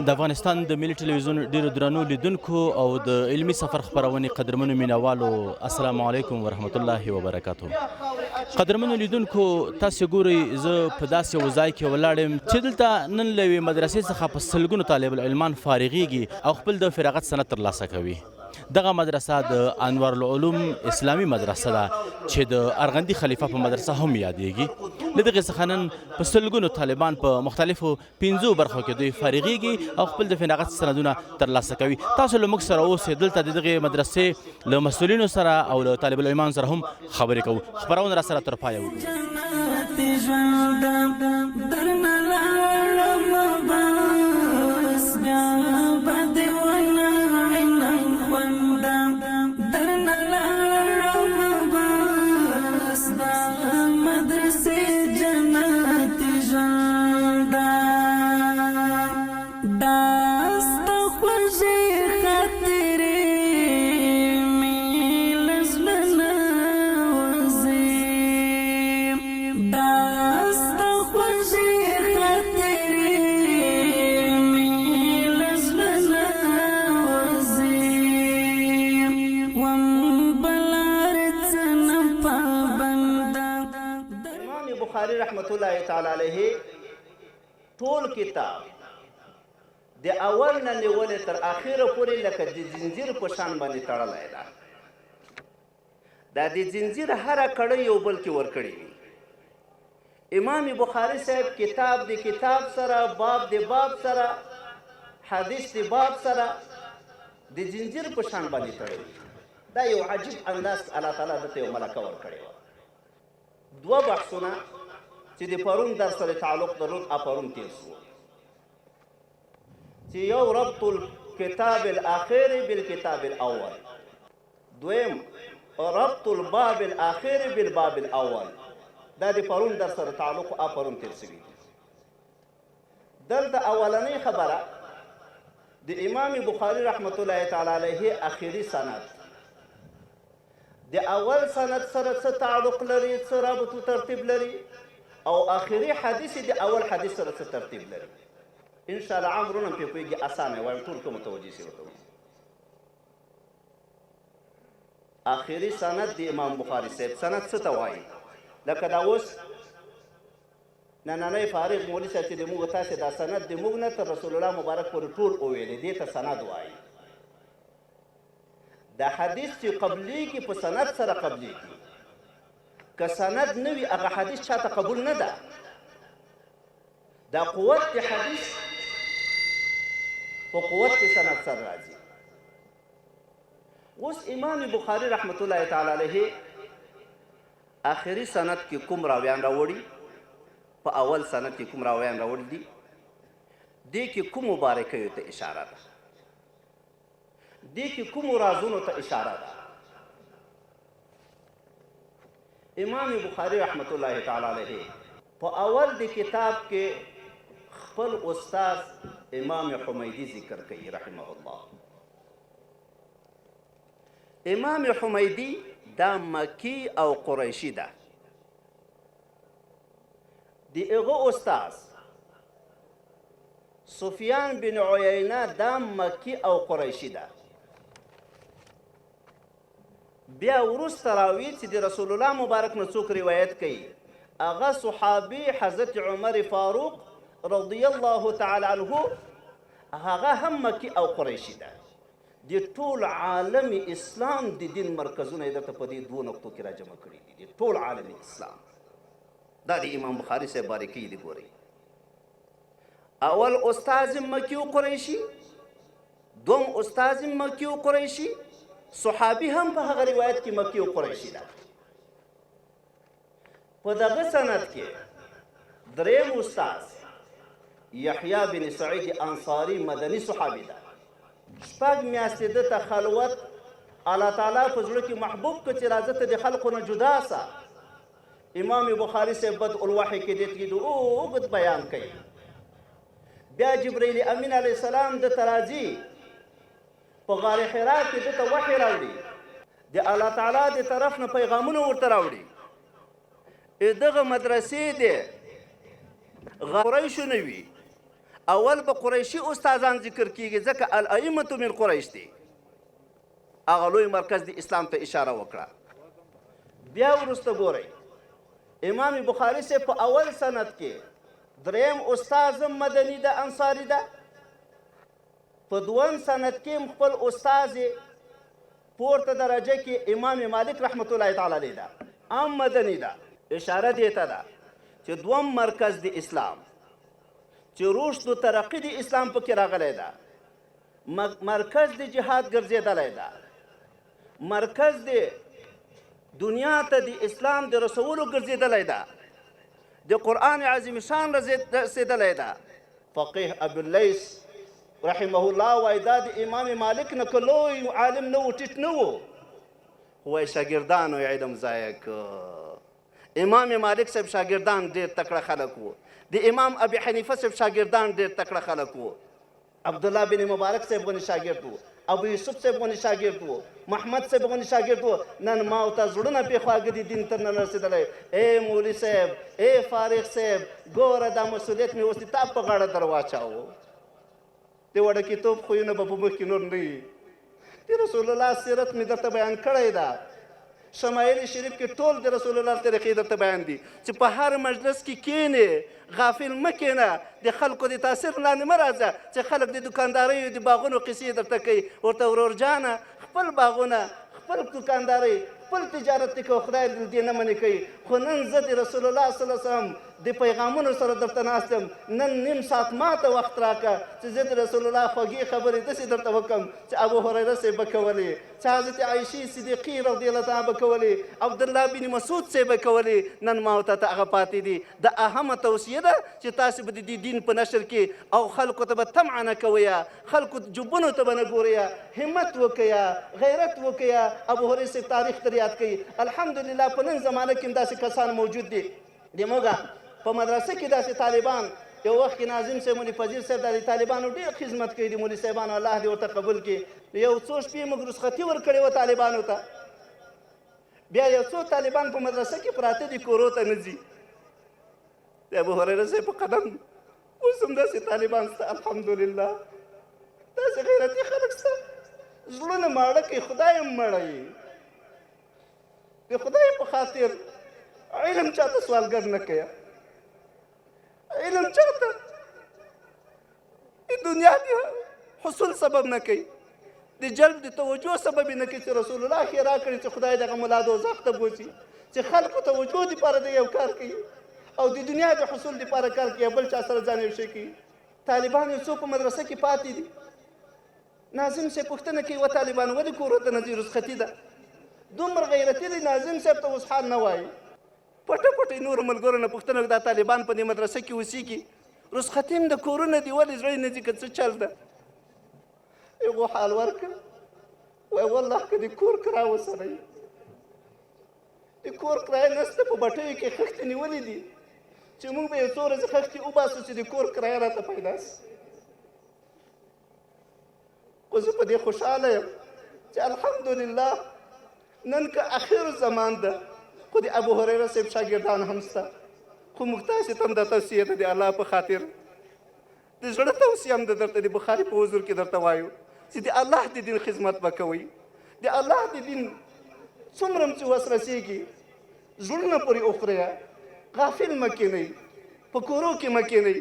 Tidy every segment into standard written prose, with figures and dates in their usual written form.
د افغانستان د ملي ټلویزیون ډیرو درنو لیدونکو او د علمي سفر خپرونې قدرمنو مینوالو، السلام علیکم ورحمت الله وبرکاتو. قدرمنو لیدونکو، تاسو ګورئ، زه په داسې یو ځای کې ولاړ یم چې دلته نن له یوې مدرسې څخه په سلګونو طالب العلمان فارغیږي او خپل د فراغت سند ترلاسه کوي. دغه مدرسه د انوار العلوم اسلامي مدرسه ده چې د ارغندي خلیفه په مدرسه هم یادېږي. له دغې څخه نن په سلګونو طالبان په مختلفو پنځو برخو کې دوی فارغېږي او خپل د فراغت سندونه ترلاسه کوي. تاسو له موږ سره اوسئ، دلته د دغې مدرسې له مسؤلینو سره او له طالب العلمانو سره هم خبرې کوو. خپرونه را سره تر پایه وګورئ. امام بخاری رحمت الله تعالی علیه ټول کتاب د اول نه نیولې تر اخره پورې لکه د زنځیر په شان باندې تړلی ده. دا د زنځیر هره کړۍ یو بل کې ورکړې وي. امام بخاری صاحب کتاب د کتاب سره، باب د باب سره، حدیث د باب سره د زنځیر په شان باندې تړلی. دا یو عجیب انداز الله تعالی ده ته یو ملکه ورکړې وه. دوه بحثونه چې د پرون درس سره تعلق درلود پرون تیر سو، چې یو ربط الکتاب الاخر بالکتاب الاول، دویم ربط الباب الاخر بالباب الاول. دا د پرون درس سره تعلق پرون تیر سوي دي. دلته اولنۍ خبره د امام بخاری رحمت الله تعالی علیه اخیری سند د اول سند سره څه تعلق لري، څه ربط و ترتیب لري، او اخري حدیث د اول حدیث سره څه ترتیب لري. ان شاء الله عام وروڼه هم پرې پوهېږي، اسانه وایم، ټول ښه متوجه شي ورته. اخري سند د امام بخاري صاحب، سند څه ته وایي؟ لکه دا اوس نننی فارغ مولوي صاحب چې د موږ تاسې دا سند د موږ نه تر رسول الله مبارک پورې ټول وویلې، دې ته سند وایي. د حدیث چې قبلیږي په سند سره قبلیږي، که سند نه وي هغه حدیث چاته قبول نه ده. دا قوت د حدیث په قوت د سند سره راځي. اوس امام بخاری رحمت الله تعالی علیه آخري سند کې کوم راویان راوړي، په اول سند کې کوم راویان راوړي دي، دې کې کوم مبارکیو ته اشاره ده، دې کې کومو رازونو ته اشاره ده. امام بخاری رحمت الله تعالی علیه په اول د کتاب کې خپل استاد امام حمیدی ذکر کوي رحمه الله. امام حمیدی دا مکی او قریشی ده. د هغه استاد سفیان بن عیینه دا مکی او قریشی ده. بیا وروسته راوي چې د رسول الله مبارک نه څوک روایت کوي، هغه صحابي حضرت عمر فاروق رضی الله تعالی عنه، هغه هم مکی او قریشی ده. د ټول عالم اسلام د دین مرکزونه یې درته په دې دوو نقطو کې راجمع کړي دي. د ټول عالم اسلام دا د امام بخاري صاحب باریکۍ دي. ګورئ، اول استاد مکی او قریشي، دوم استاد مکی او قریشي، صحابي هم په هغه روایت کې مکی او قریشي ده. په دغه سند کې دریم استاد یحیی بن سعید انصاری مدني صحابي ده. شپږ میاشتې ده ته خلوت الله تعالی په زړه کې محبوب که چې راځه ته د خلقو نه جدا سه. امام بخاری صاحب بدء الوحی کې دې ترې د اوږد بیان کوي. بیا جبرئیل امین علیه السلام ده ته راځي، په غار حرا کې ده ته وحی راوړي، د الله تعالی د طرف نه پیغامونه ورته راوړي. دغه مدرسې دې قریشو نه وي اول به قریشي استادان ذکر کیږي، ځکه الائمة من قریش دی. هغه لوی مرکز د اسلام ته اشاره وکړه. بیا وروسته ګورئ امام بخاري صاحب په اول سند کې دریم استاد هم مدني ده، انصاري ده. په دویم سند کې هم خپل استاد پورته درجه کې امام مالک رحمت الله تعالی علیه ده، هم مدني ده. اشاره دې ته ده چې دوم مرکز د اسلام چې رشد و ترقي د اسلام پکې راغلی ده، مرکز د جهاد ګرځېدلی ده، مرکز د دنیا ته د اسلام د رسولو ګرځېدلی ده، د قرآن عظیم شان رسېدلی ده. فقیه ابو اللیث رحمه الله وایي دا د امام مالک نه که لوی عالم نه و، ټیټ نه و، خو وایي شاګردانو یې علم ضایع کړ. امام مالک صاحب شاګردان ډېر تکړه خلک وو، د امام ابي حنیفه صاحب شاګردان ډېر تکړه خلک وو، عبدالله بن مبارک صاحب غونې شاګرد وو، ابو یوسف صاحب غونې شاګرد وو، محمد صاحب غونې شاګرد وو. نن ما او تا زړونه پې خواږه دي، دین تر نن رسېدلی. ای مولوي صاحب، ای فارغ صاحب، ګوره دا مسؤلیت مې اوس د تا په غاړه در واچاوه. د وړکیتوب خویونه به په مخ کې نور نه وي. د رسول الله سیرت مې درته بیان کړی ده، شمایل شریف کې ټول د رسول الله طریقې درته بیان دي چې په هر مجلس کې کینې، غافل مه کینه، د خلکو د تاثیر لاندې مه راځه چې خلک د دکانداریو د باغونو قصې درته کوي. ورته ورور جانه خپل باغونه، خپل دکاندارۍ، خپل تجارت دې کوه، خدای دې دې نه منې کوي. خو نن زه د رسول الله صلی الله علیه وسلم د پیغامونو سره درته ناست یم، نن نیم ساعت ما ته وخت راکړه چې زه د رسول الله خوږې خبرې داسې درته وکړم چې ابو هریره صاحب به کولې، چې حضرت عایشې صدیقې رضی الله تعالی به کولې، عبدالله بن مسعود صاحب به کولې. نن ما او تا ته هغه پاتې دي. دا اهمه توصیه ده چې تاسې به د دې دین په نشر کې او خلکو ته به طمعه نه کوئ، خلکو جبونو ته به نه ګورئ، همت وکړئ، غیرت وکړئ. ابو هریره صاحب تاریخ تر یاد کړئ. الحمدلله په نن زمانه کې هم داسې کسان موجود دي. د موږ په مدرسه کې داسې طالبان یو وخت کې ناظم صاحب مولوي فضیل صاحب د طالبانو ډېر خدمت کوي، د مولوي صاحبانو الله دې ورته قبول کړي. یو څو شپې موږ رخصتي ورکړې وه طالبانو ته، بیا یو څو طالبان په مدرسه کې پراته دي، کورو ته نه ځي. د ابو هریره صاحب په قدم اوس هم داسې طالبان شته، الحمدلله داسې غیرتي خلک شته، زړونه ماړه کوي، خدای هم مړوي. د خدای په خاطر علم چاته سوالګر نه کوي، علم چاته د دنیا د حصول سبب نه کوي، د جلب د توجه سبب نه کوي چې رسول الله ښېرا کړې چې خدای دغه ملا دوزخ ته بوځي، چې خلکو توجه دپاره د یو کار کوي او د دنیا د حصول دپاره کار کوي، بل چا سره ځان یو شی کوي. طالبان یو څو په مدرسه کې پاتې دي، ناظم صاحب پوښتنه کوي وه طالبان ولې کورو ته نه ځي، رخصتي ده. دومره غیرتي دی ناظم صاحب ته اوس حال نه وایي. پټه پټه نورو ملګرو نه پوښتنه وکړه، دا طالبان په دې مدرسه کې اوسېږي، رخصتي هم د کورونه دي، ولې زړه یې نه ځي، که څه چل ده؟ هغو حال ورکړ، وایي والله که د کور کرا وسره وي، د کور کرایه نشته، په بټیو کې خښتې نیولې دي چې موږ به یو څو ورځې خښتې وباسو چې د کور کرایه راته پیدا شي. خو زه په دې خوشحاله یم چې الحمدلله نن که اخر زمان ده، خو د ابو هریره صاحب شاګردان هم شته. خو موږ تاسې ته هم دا توصیه ده د الله په خاطر، د زړه توصیه هم ده درته د بخاري په حضور کې درته وایو چې د الله د دین خدمت به کوئ، د الله د دین څومره هم چې وس رسېږي زړونه پورې وخورئ، غافل مه کښېنئ، په کورو کې مه کښېنئ.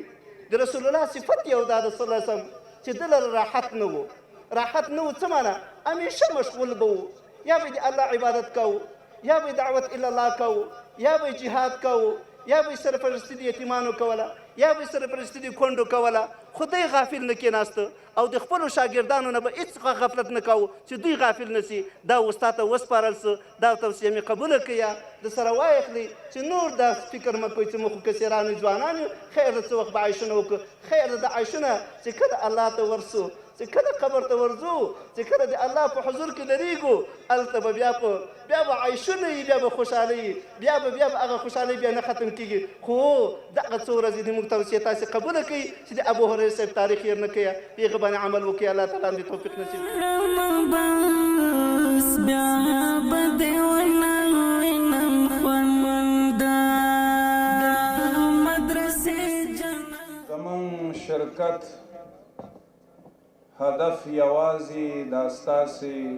د رسول الله صفت یو دا ده صلی الله علیه وسلم چې ده لره راحت نه و. راحت نه و څه معنا؟ همیشه مشغول به و، یا به د الله عبادت کاوه، یا به دعوت الی الله کاوه، یا به جهاد کاوه، یا به سرپرستي د یتیمانو کوله، یا به سرپرستي د کونډو کوله، خو دی غافل نه کېناسته او د خپلو شاګردانو نه به هېڅ غفلت نه کاوه چې دوی غافل نه سي. دا اوس تا ته وسپارل سو، دا توصیه مې قبوله کړئ، د سره وایخلئ چې نور داسې فکر مه کوئ چې موږ خو کسیران یو، ځوانان یو، خیر ده څه وخت به عیشونه وکړو. خیر ده دا عیشونه چې کله الله ته ورسو، چې کله قبر ته ورځو، چې کله د الله په حضور کې درېږو، هلته به بیا په بیا به عیشونه وي، بیا به خوشحالي وي، بیا به بیا به هغه خوشحالي بیا نه ختم کېږي. خو دغه څو ورځې دې موږ توصیه تاسې قبوله کړئ چې د ابو هریره صاحب تاریخ هېر نه کړئ، په هغه باندې عمل وکړئ. الله تعالی هم دې توفیق نصیب کړي. بس بیا به دې ونه وینم خوند د مدرسې جنت. زمونږ شرقي شرکت هدف یوازې دا ستاسې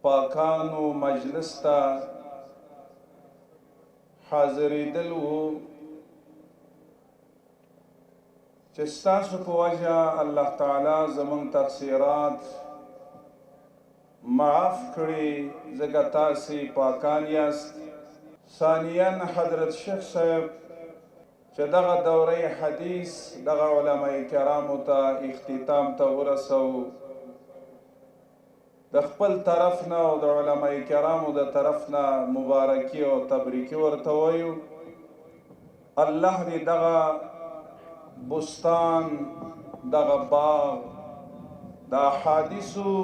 پاکانو مجلس ته حاضرېدل وو چې ستاسو په وجه الله تعالی زمونږ تقصیرات معاف کړي، ځکه تاسې پاکان یاست. ثانیا حضرت شیخ صاحب چې دغه دوره حدیث دغه علماء کرامو ته اختتام ته ورسو، د خپل طرف نه او د علماء کرامو د طرف نه مبارکي او تبریکي ورته وایو. الله دې دغه بستان، دغه باغ د احادیثو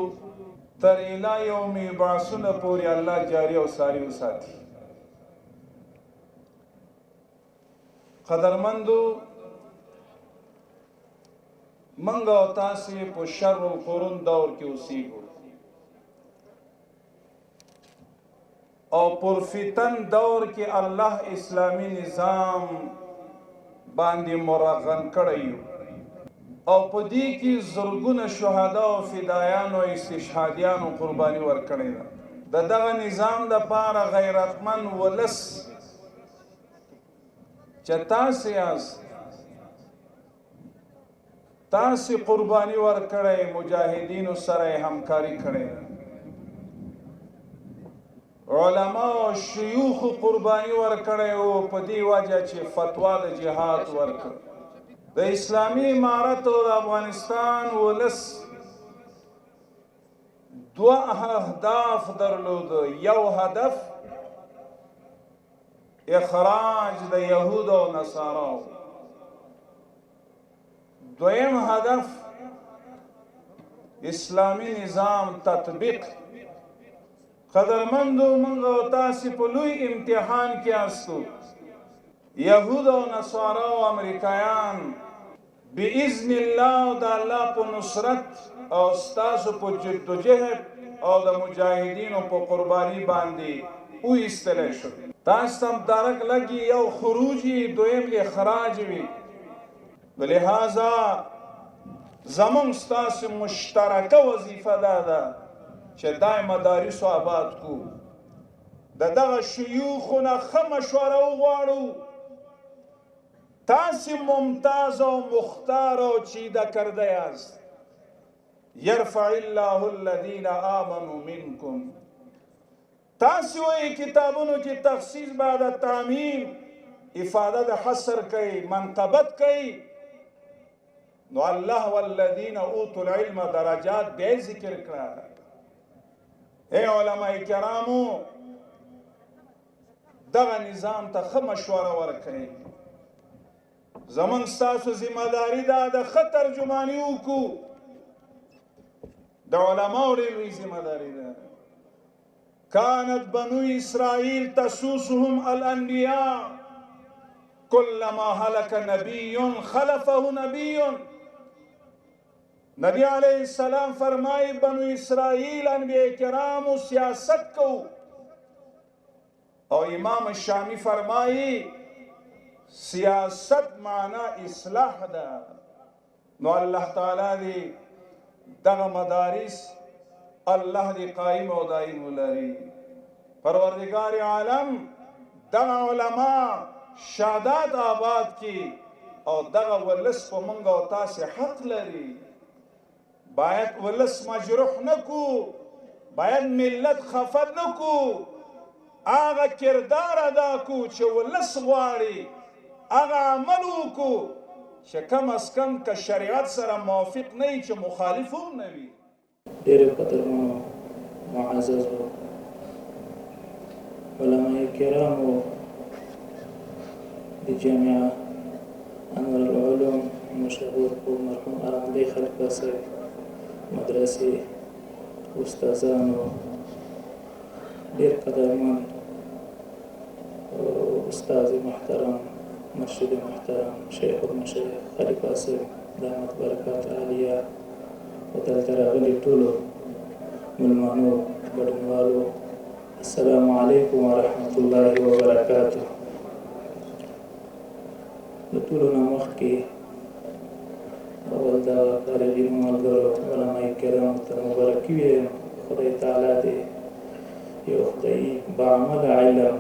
تر الی یوم یبعثون پورې الله جاری او ساری وساتي. قدرمندو، منګ او تاسې په شر القرون دور کې اوسیږو او پر فتن دور کې الله اسلامي نظام باندې مرغن کړی یو، او په دې کې زرګونه شهدا او فدایانو او استشهادیانو قرباني ورکړې ده. د دغه نظام دپاره غیرتمن ولس چې تاسې یاست، تاسې قرباني ورکړی، مجاهدینو سره یې همکاري کړې ده، علما او شیوخ قرباني ورکړی او په دې وجه چې فتوا د جهاد ورکړ. د اسلامي امارت او د افغانستان ولس دوه اهداف درلود. یو هدف اخراج د یهود او نصاراو، دویم هدف اسلامي نظام تطبیق. قدرمندو، موږ او تاسې په لوی امتحان کې یاستو. یهود او نصارا او امریکایان باذن الله او د الله په نصرت او ستاسو په جدوجهد او د مجاهدینو په قرباني باندې وایستلی شو. تاسو ته هم درک لګي، یو خروج وي، دویم اخراج وي. لهذا زمونږ ستاسو مشترکه وظیفه دا ده چې دا مدارسو آباد کو، د دغه شیوخو نه ښه مشوره وغواړو. تاسې ممتاز او مختار او چیده کرده یاست. یرفع الله الذین آمنوا منکم. تاسې وایئ کتابونو کې تخصیص بعد تعمیم افاده د حصر کوي، منقبت کوي، نو الله والذین اوتوا العلم درجات بیا ذکر کړه. ای علماء کرامو، دغه نظام ته ښه مشوره ورکړئ. زمونږ ستاسو ذمه داري ده د ښه ترجماني وکړو. د علماو ډېر لوی ذمه داري ده. كانت بنو اسرائيل تسوسهم الانبياء، كلما هلك نبي خلفه نبي. نبی علیہ السلام فرمائی بنو اسرائیل انبیاء کرام سیاست کو، او امام الشامی فرمائی سیاست معنی اصلاح ده. نو الله تعالی دی دغه مدارس الله دی قائم او دائم ولري. پروردگار عالم دغه علما شاداد آباد کی او دغه ولس په مونږ او تاسې حق لري. باید ولس مجروح نکو، باید ملت خفه نکو، هغه کردار ادا کو چې ولس غواړي، هغه عمل وکړو چې کم از کم که شریعت سره موافق نه وي چې مخالف هم نه وي. ډېرو قدرمنو معززو علماء کرامو د جامعه انور العلوم مشهور په مرحوم ارمندی خلیفه صاحب مدرسې استادانو، ډېر قدرمن استاد محترم، مرشد محترم، شیخ المشایخ خلیفه صاحب دامت برکات عالیه، او دلته راغلي ټولو ملمانو ګډونوالو، السلام علیکم ورحمت الله وبرکاته. د ټولو نه مخکې اول د فارغینو ملګرو علماء کرامو ته مبارکي ویم. خدای تعالی دې یو خدایي باعمله علم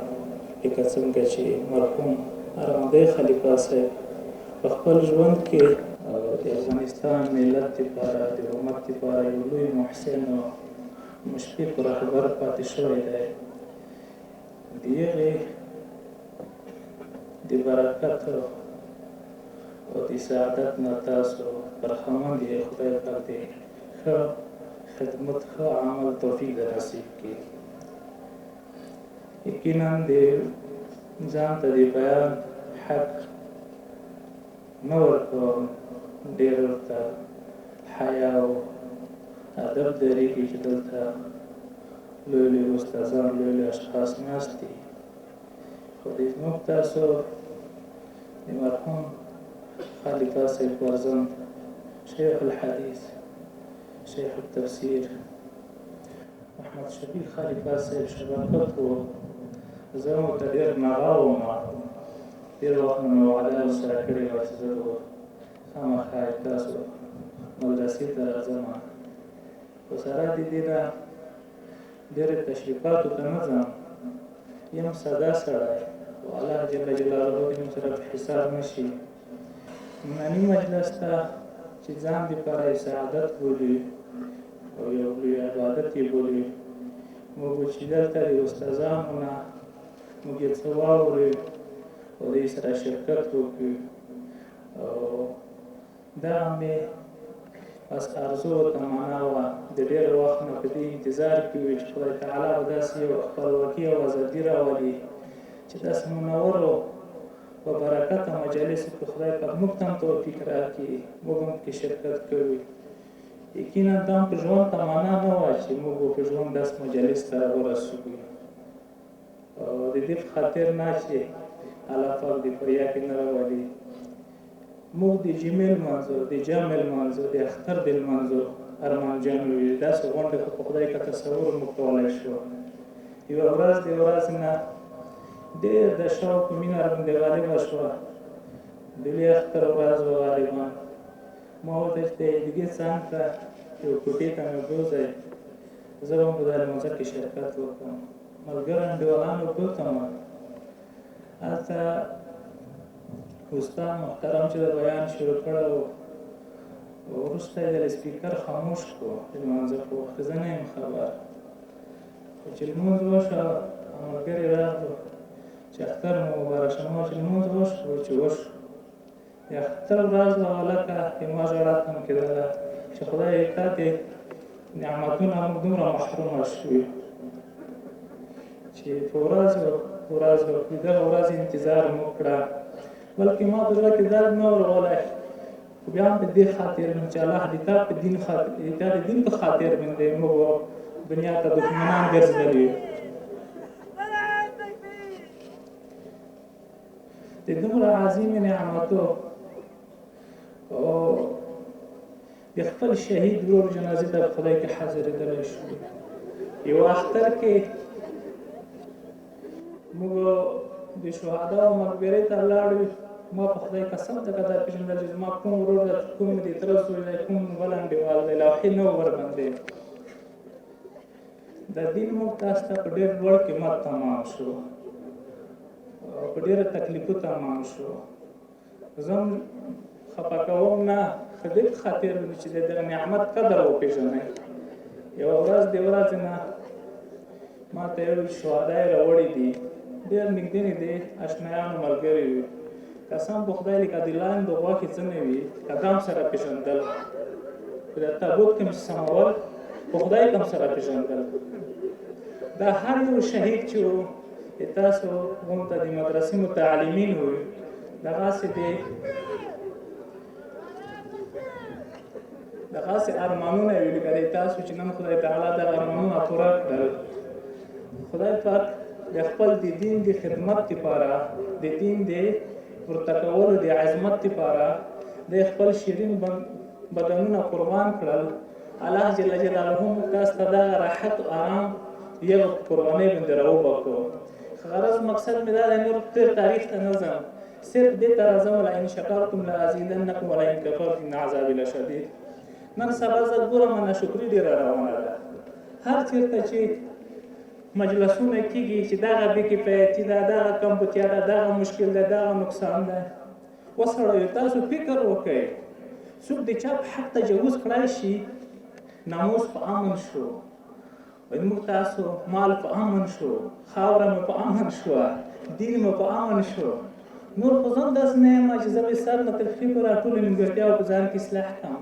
لکه څنګه چې مرحوم ارغندی خلیفه صاحب په خپل ژوند کې د افغانستان ملت لپاره، د امت لپاره یو لوی محسن او مشفق رهبر پاتې شوی دی، د هغې د برکت او د سعادت نه تاسو برخمن یې. خدای پاک دې ښه خدمت، ښه عمل توفیق در نصیب کړي. یقینا د ځان ته د بیان حق نه ورکوم، ډېر ورته حیا او ادب درېږي چې دلته لوی لوی استادان، لوی لوی اشخاص ناست دي. خو د زموږ تاسو د مرحوم خلیفه صاحب فرزند شیخ الحدیث، شیخ التفسیر محمد شفیع خلیفه صاحب شبکت و، زه ورته ډېر نغا وم. ډېر وخت نه مې وعده ورسره کړې وه چې زه به خامخا تاسو مدرسې ته راځم، خو سره د دې نه ډېرو تشریفاتو ته نه ځم. یم ساده سړی، خو الله جل جلاله دې موږ سره په حساب نه شي. ننني مجلس ته چې ځان دپاره یې سعادت بولي او یو لوی عبادت یې بولي، موږ چې دلته د استادانو نه موږ یې څه واورو او دوی سره شرکت وکړو، او دا مې بس ارزو او تمنا وه. د ډېر وخت نه په دې انتظار کې وي چې خدای تعالی به داسې یو خپلواکي او ازادي راولي چې داسې منورو په برکته مجالسو کې خدای پاک موږ ته هم توفیق راکړي، موږ هم پکې شرکت کوي. یقینا دا هم په ژوند تمنا نه وه چې موږ به په ژوند داسې مجالس ته ورسوو، او د دې په خاطر نه چې الله پاک دې په ریا کې نه راولي. موږ د جمعې لمانځه، د جامع لمانځه، د اختر د لمانځه ارمانجن وي. داسې غونډې خو په خدای که تصور موږ کولی شو. یوه ورځ د ورځې نه ډېر د شوق مینه راباندې غالبه شوه. د لوی اختر ورځ وه غالبا. ما ورته چې د عیدګاه څنګ ته یو کوټې ته مې بوځئ، زه به هم په دا لمانځه کې شرکت وکړم. ملګرو انډیوالانو بوتم. هلته استاد محترم چې د بیان شروع کړی و، وروسته یې د سپیکر خاموش کړو د لمانځه په وخت کې، زه نه یم خبر. خو چې لمونځ وشو، ملګري راغلو چې اختر مو مبارک شه. ما چې لمونځ وشو چې وشو، د اختر ورځ وه، لکه د ما ژړا تم کېدله چې خدای تا دې نعمتونه موږ دومره محرومه شوي چې په ورځ ورځ د دغه ورځې انتظار مو کړه. بلکې ما په زړه کې درد نه ورغلی، خو بیا هم په دې خاطر چې الله د تا په دین خاطر، د تا د دین په خاطر باندې موږ دنیا ته دښمنان ګرځېدلي یو. د دومره عظیم نعمتو او د خپل شهید ورور جنازې ته په خدای کې حاضرېدلی شو. یو اختر کې موږ د شهداو مقبرې ته لاړو. ما په خدای قسم ته که دا پېژندل چې زما کوم ورور دی، کوم د تره زوی دی، کوم بل انډیوال دی، لوحې نه ورباندې. د دین موږ تاسو ته په ډېر لوړ قیمت تمام شو، په ډېره تکلیفو تمام شو. زه هم خفه کوم نه، خو دې په خاطر چې د دغه نعمت قدر وپېژنئ. یوه ورځ د ورځې نه ما ته یو شهدا یې راوړي دي، ډېر نږدې نږدې اشنایانو ملګري وي. قسم په خدای لکه د لاندې غوښې څه نه وي، قدم سره پېژندل، په د تابوت کې مې سمول، په خدای کې هم سره پېژندل. دا هر یو شهید چې و، د تاسو غونته د مدرسې متعلمین وو، دغسې د دغسې ارمانونه وي لکه د تاسو چې نن خدای تعالی دغه ارمانونه پوره کړل. خدای پاک د خپل د دین د خدمت لپاره، د دین د پورته کولو د عظمت لپاره د خپل شیرین بدنونه قربان کړل. الله جل جلاله موږ تاسو ته دغه راحت او آرام یو قربانۍ باندې راوبخښو. غرض مقصد مې دا دی، نور تېر تاریخ ته نه ځم، صرف دې ته راځه، ولئن شکرتم لازیدنکم ولئن کفرتم ان عذابي لشدید. نن سبا زه ګورم ناشکري ډېره روانه ده. هر چېرته چې مجلسونه کېږي چې دغه بې کفایتي ده، دغه کمبوتیا ده، دغه مشکل ده، دغه نقصان ده. وسړیو تاسو فکر وکړئ، څوک د چا په حق تجاوز کړای شي، ناموس په امن شو، موږ تاسو مال په امن شو، خاوره مو په امن شوه، دین مو په امن شو. نور خو زه هم داسې نه یم چې زه به سر نه تر پښې پورې ټولې نیمګړتیاوې په ځان کې اصلاح کړم.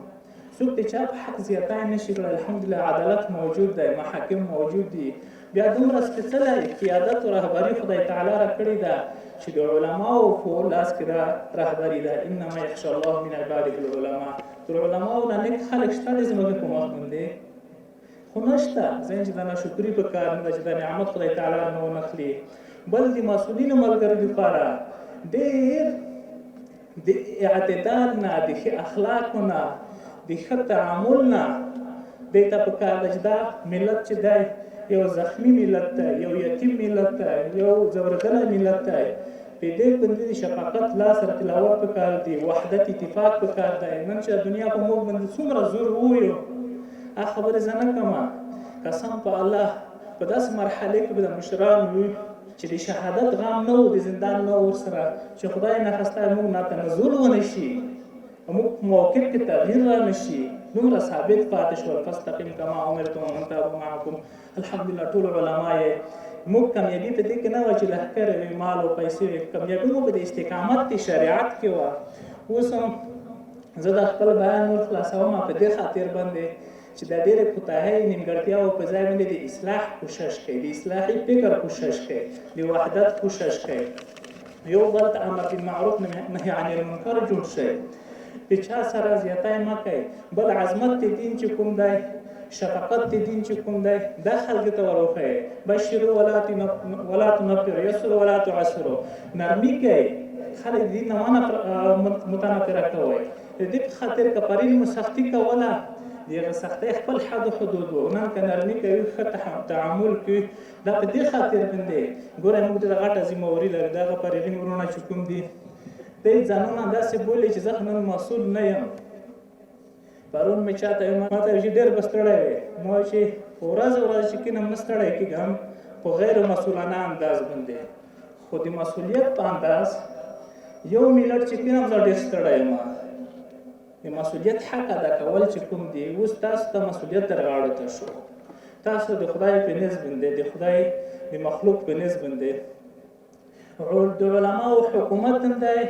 څوک د چا په حق زیاتی نه شي کړی. الحمدلله عدالت موجود دی، محاکم موجود دي. بیا دومره سپېڅلی قیادت او رهبري خدای تعالی راکړې ده چې د علماو په لاس کې دا رهبري ده. انما یخشی الله من عباده العلماء. تر علماو نه نیک خلک شته د ځمکې په مخ باندې خو نشته. ځکه چې د ناشکري په کار نه ده چې دا نعمت خدای تعالی نه ونخلي. بل د مسؤلینو ملګرو دپاره ډېر د اعتدال نه، د ښه اخلاقو نه، د ښه تعامل نه دې ته په کار ده چې دا ملت چې دی یو زخمی ملت دی، یو یتیم ملت دی، یو ځورېدلی ملت دی. په دې باندې د شفقت لاس را تلاوت په کار دی، وحدت اتفاق په کار دی. نن چې دنیا په موږ باندې څومره زور وویو، هغه خبرې زه نه کوم. قسم په الله په داسې مرحلې کې به د مشران وي چې د شهادت غم نه و، د زندان نه ورسره، چې خدای نخواسته موږ نه تنزل ونه شي، موږ په موقف کې تغییر را نه شي، دومره ثابت پاتې شول. فاستقم کما امرتم ومن تاب معکم. الحمدلله ټول علما یې موږ کامیابي په دې کې نه وه چې لښکرې وي، مال او پیسې وي، کامیابي مو په دې استقامت د شریعت کې وه. اوس هم زه د خپل بیان نور خلاصوم په دې خاطر باندې چې دا ډېرې کوتاهۍ نیمګړتیاوو په ځای باندې د اصلاح کوشش کوي، د اصلاحي فکر کوشش کوي، د وحدت کوشش کوي، یو بل ته امر بالمعروف نهی عن المنکر جوړ شي، د چا سره زیاتی مه کوئ. بل عظمت د دین چې کوم دی، شفقت د دین چې کوم دی، دا خلکو ته ور وښیئ. بشرو ولا تنفرو، یسرو ولا تعسرو. نرمي کوئ، خلک د دین نه متنفره کوئ. د دې په خاطر که پرون مو سختي کوله، د هغه سختۍ خپل حد و حدود وو. نن که نرمي کوي، ښه تعامل کوي، دا په دې خاطر باندې ګورئ موږ ډېره غټه ذمهواري لرو. دغه فارغین وروڼه چې کوم دي، دی ځانونه داسې بولي چې زه خو نن مسؤل نه یم. پرون مې چا ته ما ته چې ډېر به ستړی وې، ما چې ورځ ورځ چې کینم نه ستړی کېږم په غیر مسؤلانه انداز باندې، خو د مسؤلیت په انداز یو ملت چې کینم زه ډېر ستړی یم. د مسؤلیت حق ادا کول چې کوم دی، اوس تاسو ته مسؤلیت در غاړو ته شو. تاسو د خدای په نزد باندې، د خدای د مخلوق په نزد باندې د علماو حکومت هم دی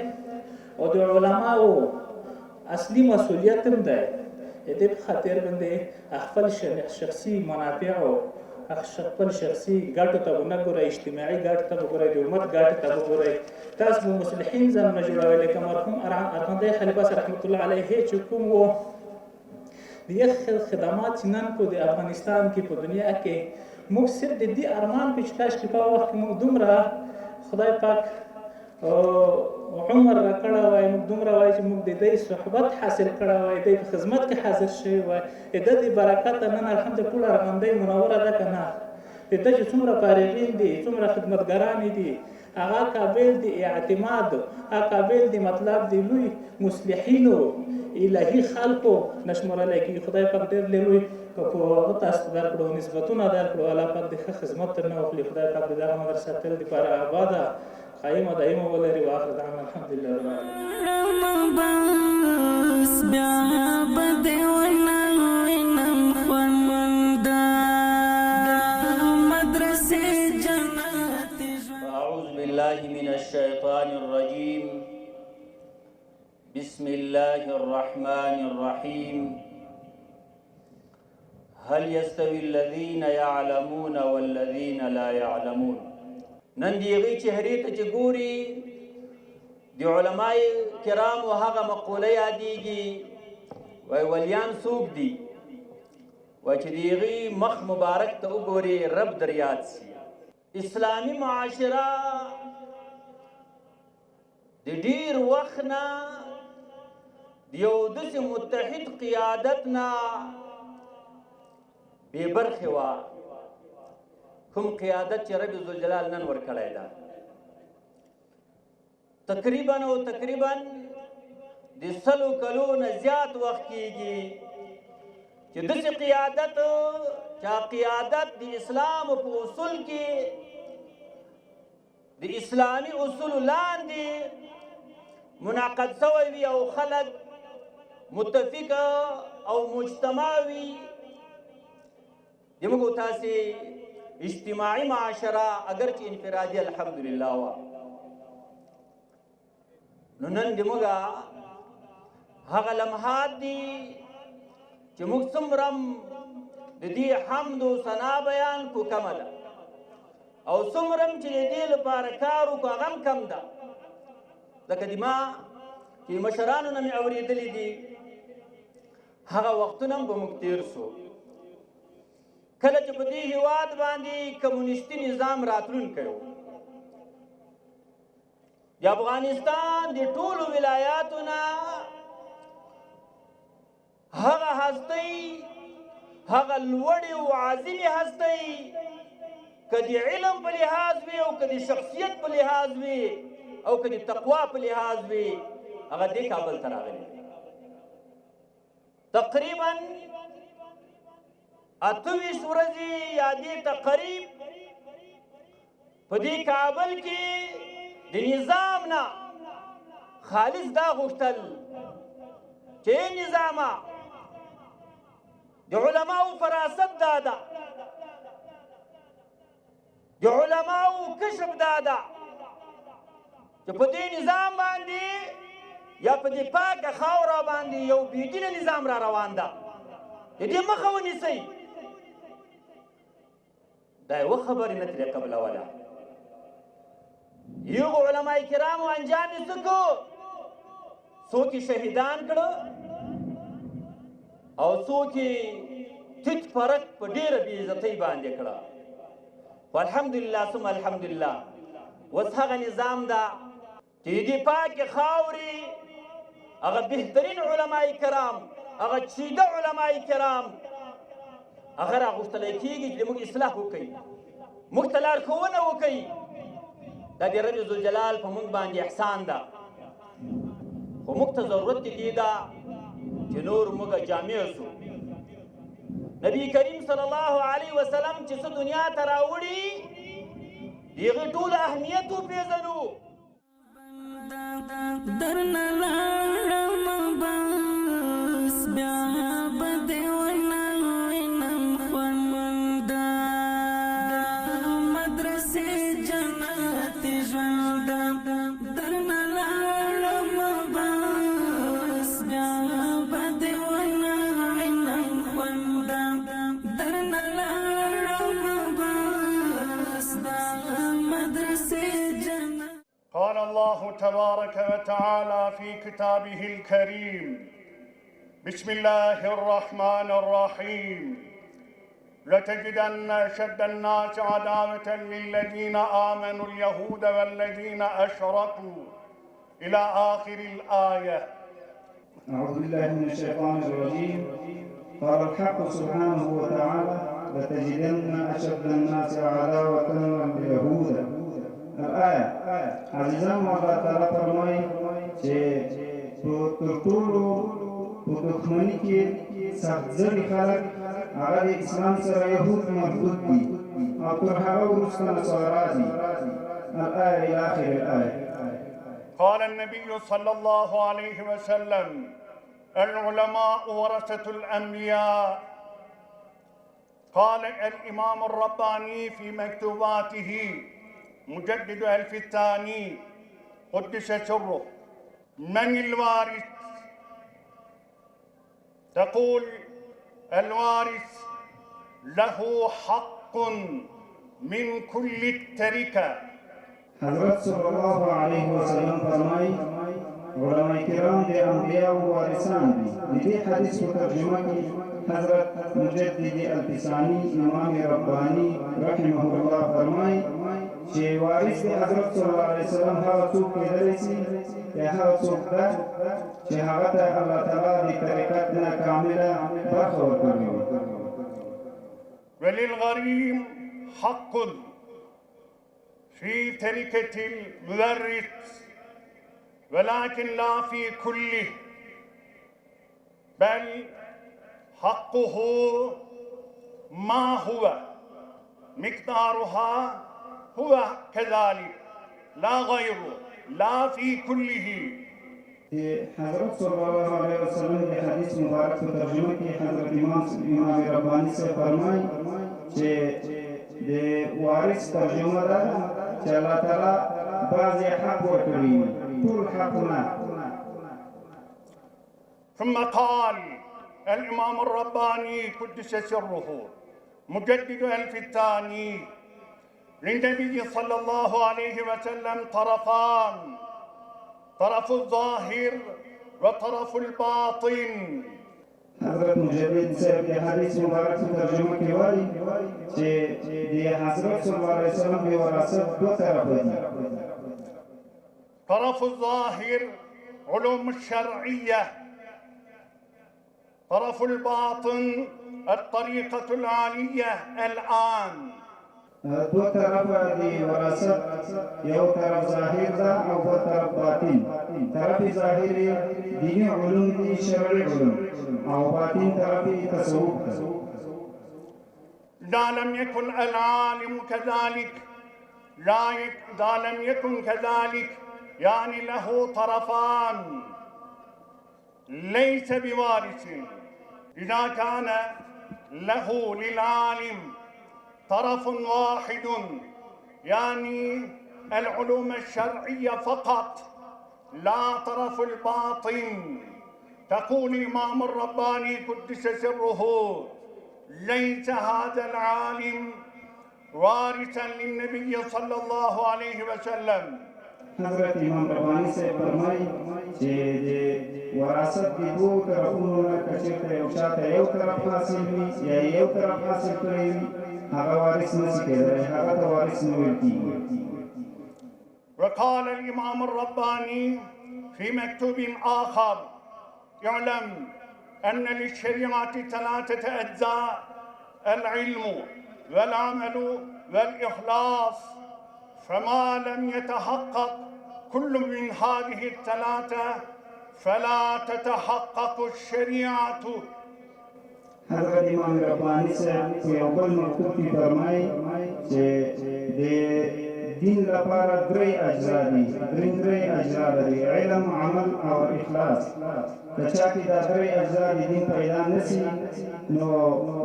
او د علماو اصلي مسؤلیت هم دی. د دې په خاطر باندې خپل شخصي منافعو، خپل شخصي ګټو ته به نه ګورئ، اجتماعي ګټو ته به ګورئ، د امت ګټو ته به ګورئ. تاسو به مصلحین ځانونه جوړوئ. لکه مرحوم ارغندی خلیفه صاحب رحمت الله علیه چې کوم و، د یخ خدمات چې نن په د افغانستان کې په دنیا کې موږ صرف د دې ارمان په چې کاشکې په وخت کې موږ دومره خدای پاک عمر راکړی وای، موږ دومره وای چې موږ د دې صحبت حاصل کړی وای، دی په خدمت کې حاضر شوی وای. د ده د برکته نن الحمدلله ټوله ارغندۍ منوره ده که نه؟ د ده چې څومره فارغین دي، څومره خدمتګران دي، هغه قابل د اعتماد، هغه قابل د مطلب د لوی مصلحینو الهي خلکو نه شمېرلی کېږي. خدای پاک ډېر لوی که په هغه تاسو ته درکړو، نسبتونه درکړو، الله پاک د ښه خدمت ترنه واخلي. خدای پاک د دغه مدرسه تل دپاره آباده، قائمه، دائمه ولري. وآخر دعوانا الحمد لله رب العالمين. بس بیا به دې ونه وینم خوند مدرسې جنت. أعوذ بالله من الشيطان الرجيم. بسم الله الرحمن الرحيم. هل يستوي الذين يعلمون والذين لا يعلمون؟ نن د هغې چهرې ته چې ګوري، د علماء کرامو هغه مقوله یادېږي، وایي ولیان څوک دي؟ وایي چې د هغې مخ مبارک ته وګوري رب در یاد سي. اسلامي معاشره د ډېر وخت نه د یو داسې متحد قیادت نه بې برخې وه، کوم قیادت چې رب ذوالجلال نن ورکړی ده. تقریبا او تقریبا د 100 کلو نه زیات وخت کیږي چې داسې قیادت چې قیادت د اسلام په اصول کې د اسلامي اصول لاندې منعقد سوی وي او خلک متفق او مجتمع وي. د موږ تاسې اجتماعي معاشره اگر چې انفرادي الحمدلله وه، نو نن د موږ هغه لمحات دي چې موږ څومره د دې حمد و ثنا بیان کو کمه ده، او څومره چې د دې لپاره کار وکړو هغه هم کم ده. ځکه د ما چې مشرانو نه مې اورېدلي دي هغه وختونه هم به موږ تېر سو کله چې په دې هیواد باندې کمونیستي نظام راتلونکی و. د افغانستان د ټولو ولایاتو نه هغه هستۍ، هغه لوړې او عظیمې هستۍ که د علم په لحاظ وي او که د شخصیت په لحاظ وي او که د تقوا په لحاظ وي، هغه دې کابل ته راغلي. تقریبا 28 ورځې یا دې ته قریب په دې کابل کې د نظام نه خالص دا غوښتل چې نظامه د علماو فراست دا ده، د علماو کشف دا ده چې په دې نظام باندې یا په دې پاکه خاوره باندې یو بېدینه نظام را روان ده، د دې مخه ونیسئ. دا یوه خبرې نه ترې قبلوله. یو علماء کرامو انجام یې څه کړو؟ څوک یې شهیدان کړه او څوک یې تیت پرک په ډېره بې عزتۍ باندې کړه. خو الحمدلله ثم الحمدلله اوس هغه نظام ده چې د دې پاکې خاورې هغه بهترین علماء کرام، هغه چیده علماء کرام هغه راغوښتلی کېږي چې موږ اصلاح وکړي، موږ ته لارښوونه وکړي. دا د رب ذوالجلال په موږ باندې احسان ده، خو موږ ته ضرورت دې ده چې نور موږ جامع سو. نبی کریم صلی الله علیه وسلم چې څه دنیا ته راوړي د هغې ټول اهمیت وپېژنو. درنه لاړم بس بیا به دې ونه وینم خوند، مدرسې جنت ژوند. درنه لاړم بس بیا به دې ونه وینم خوند، درنه لاړم بس دا مدرسې جنت. قال الله تبارك وتعالى في كتابه الكريم: بسم الله الرحمن الرحيم، لتجدن أشد الناس عداوة للذين آمنوا اليهود والذين أشركوا إلى آخر الآية. أعوذ بالله من الشيطان الرجيم. قال الحق سبحانه وتعالى: لتجدن أشد الناس عداوة لليهود. الآية. عزیزان الله تعالی فرمایي چې په تر ټولو په دښمني کې سخت زړي خلک هغه د اسلام سره یهود مضبوط دي او تر هغه وروسته نصارا دي. الآية إلى آخر الآية. قال النبي صلى الله عليه وسلم: العلماء ورثة الأنبياء. قال الإمام الرباني في مكتوباته مجدد ألف الثاني قدس سره: من الوارث؟ تقول: الوارث له حق من كل التركة. حضرت صلی الله علیه وسلم فرمایي: علماء کرام د انبیاء وارثان دي. د دې حدیث په ترجمه کې حضرت مجدد الفساني امام رباني رحمه الله فرمایي چې وارث د حضرت صلی الله علیه وسلم هغه څوک کېدلی سي یا هغه څوک ده چې هغه ته الله تعالی د طریقت نه کامله برخه ورکړې وي. وللغريم حق في تركة المورث. ولكن لا في كله، بل حقه ما هو مقدارها هو كذلك لا غيره، لا في كله. حضرت صلی الله علیه وسلم د حدیث مبارک په ترجمه کې حضرت امام رباني صاحب فرمایي چې د وارث ترجمه ده چې الله تعالی بعضې حق ورکړي، ټول حق نه. ثم قال الإمام الرباني قدس سره مجدد ألف الثاني للنبي صلى الله عليه وسلم طرفان، طرف الظاهر وطرف الباطن. حضرت مجدد صاحب د حدیث مبارک په ترجمه کې وایي چې د حضرت صلی الله علیه وسلم د وراثت دوه طرفه دي. طرف الظاهر علوم الشرعية، طرف الباطن الطريقة العالية الآن. دوه طرفه د وراثت، یو طرف ظاهر ده او بل طرف باطن. طرف ظاهر دیني علوم دي، شرعي علوم، او باطن طرف تصوف ده. إذا لم يكن العالم كذلك، لا إذا لم يكن كذلك يعني له طرفان ليس بوارث. إذا كان له للعالم طرف واحد يعني العلوم الشرعية فقط لا طرف الباطن، تقول الإمام الرباني قدس سره ليس هذا العالم وارثا للنبي صلى الله عليه وسلم. حضرت امام رباني صاحب فرمایي چې د وراثت د دوو طرفونو نه که چېرته یو چا ته یو طرف حاصل وي یا یو طرف حاصل کړی وي، هغه وارث نه شي کېدلی، هغه ته وارث نه ویل کېږي. وقال الإمام الرباني في مكتوب آخر: يعلم أن للشريعة 3 أجزاء، العلم والعمل والإخلاص، فما لم يتحقق كل من هذه الثلاثة فلا تتحقق الشريعة. حضرت امام رباني صاحب په یو بل مکتوب کې فرمایي چې د دین لپاره درې اجزا دي، درې اجزا لري، علم، عمل او اخلاص. که چا کې دا درې اجزا د دین پیدا نه سي نو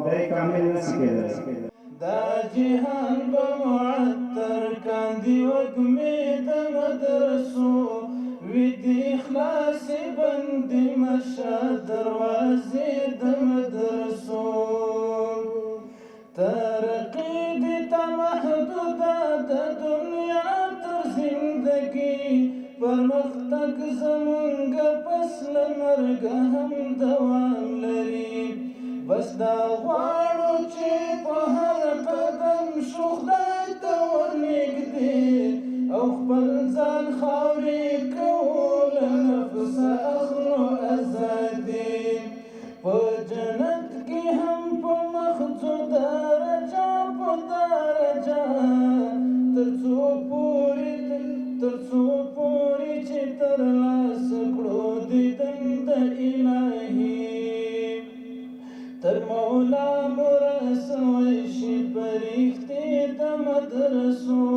دی کامل نه سي کېدلی. دا جهان به معطر کاندي وږمې د مدرسو، وي دې خلاصې بندي مشه دروازې د مدرسو. ترقي دې ته محدوده د دنیا تر زندګي، پرمختګ زمونږ پس له مرګه هم دوام لري. بس دا غواړو چې په هر قدم شو خدای ته ورنږدې، او خپل ځان خاورې کوو له نفسه اخلو ازادي. په جنت کې هم په مخ ځو درجه په درجه، تر څو پورې چې ترلاسه کړو دیدن د الهي. تر مولا مو رسوی شي پرښتې د مدرسو،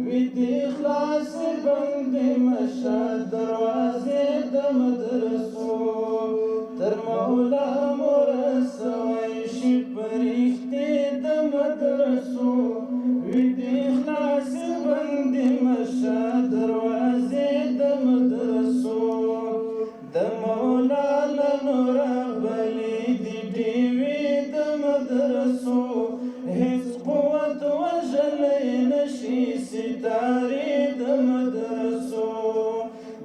وي دې خلاصې بندې مشه دروازې د مدرسو. تر مولا مو رسوی شي پرښتې د مدرسو، وي دې خلاصې بندې مشه دروازې د مدرسو. د مولا له نوره بلې دي ډېوې د مدرسو، هیڅ قوت وژلی نه شي ستارې د مدرسو.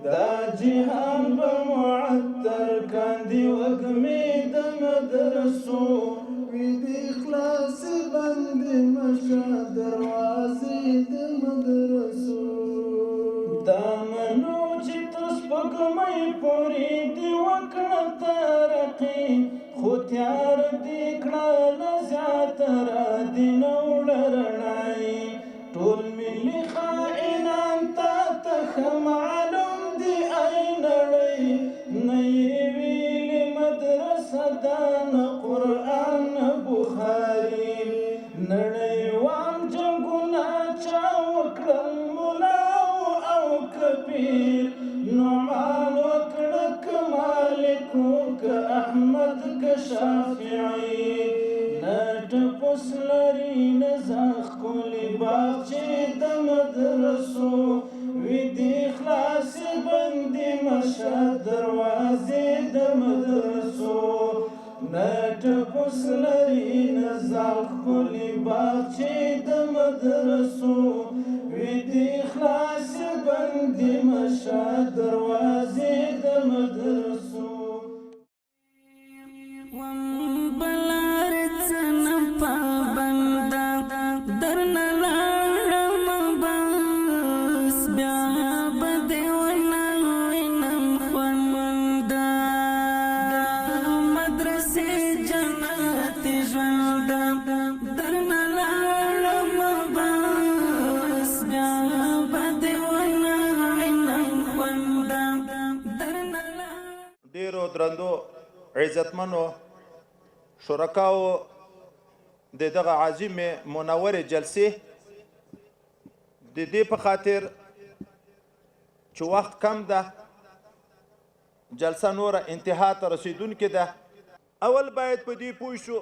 دا جهان به معطر کاندي وږمې د مدرسو، وي دې خلاصې بندې مشه دروازې د مدرسو. دا منو چې تر سپوږمۍ پورې دې وکړه ترقي، خو تیاره دې کړه له زیاته را دې نه وړه رڼایي. ټول ملي خائنان تا ته ښه معلوم دي نه قرآن نه بخاري. نړیوال جنګونه چا وکړل ملا او که پیر، نعمان وکړه که مالک که احمد که شافعي. نه ټپوس لري نه ځان ښکلي باغچې د مدرسو، وي دې خلاصې بندې مشه دروازې د مدرسو. نه ټپوس لري نه ځان ښکلي باغچې د مدرسو، وي دې خلاصې بندې مشه دروازې د مدرسو. ډیرو درندو عزتمنو شرکاو د دغه عظیمې منورې جلسې د دې په خاطر چې وخت کم ده، جلسه نوره انتها ته رسیدونکې ده. اول باید په دې پوه شو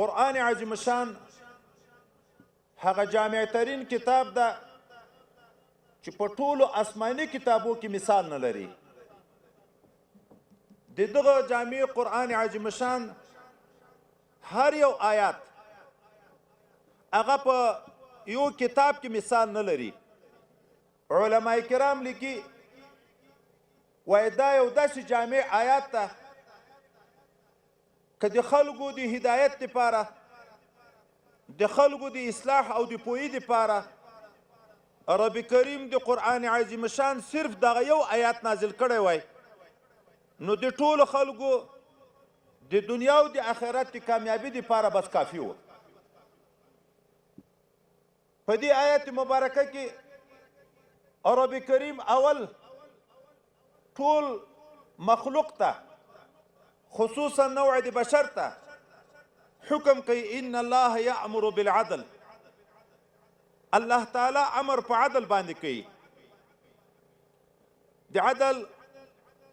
قرآن عظیم شان هغه جامع ترین کتاب ده چې په ټولو آسماني کتابو کې مثال نه لري. د دغه جامع قرآن عظیم شان هر یو آیات هغه په یو کتاب کې مثال نه لري. علماء کرام لیکي وایي دا یو داسې جامع آیات ده که د خلکو د هدایت لپاره، د خلکو د اصلاح او د پوهې لپاره رب کریم د قرآن عظیم شان صرف دغه یو آیات نازل کړی وای، نو د ټولو خلکو د دنیا او د آخرت د کامیابي لپاره بس کافي و. په دې آیت مبارکه کې رب کریم اول ټول مخلوق ته خصوصا نوع د بشر ته حکم کوي ان الله یأمر بالعدل. الله تعالی امر په عدل باندې کوي. د عدل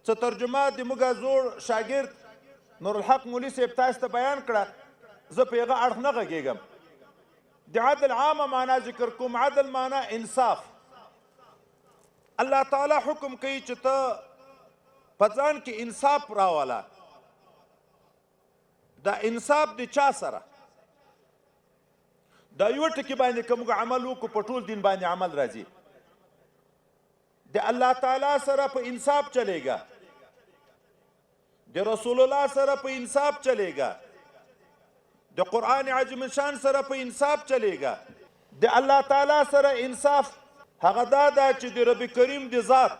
څه ترجمه د موږ زوړ شاګرد نورالحق مولوي صاحب تاسو ته بیان کړه، زه په هغه اړخ نه غږېږم. د عدل عامه معنا ذکر کوم. عدل معنا انصاف. الله تعالی حکم کوي چې ته په ځان کې انصاف راوله. دا انصاف د چا سره؟ دا یو ټکي باندې که موږ عمل وکړو په ټول دین باندې عمل راځي. د الله تعالی سره په انصاف چلېږه، د رسول الله سره په انصاف چلېږه، د قرآن عظیم شان سره په انصاف چلېږه. د الله تعالی سره انصاف هغه دا ده چې د رب کریم د ذات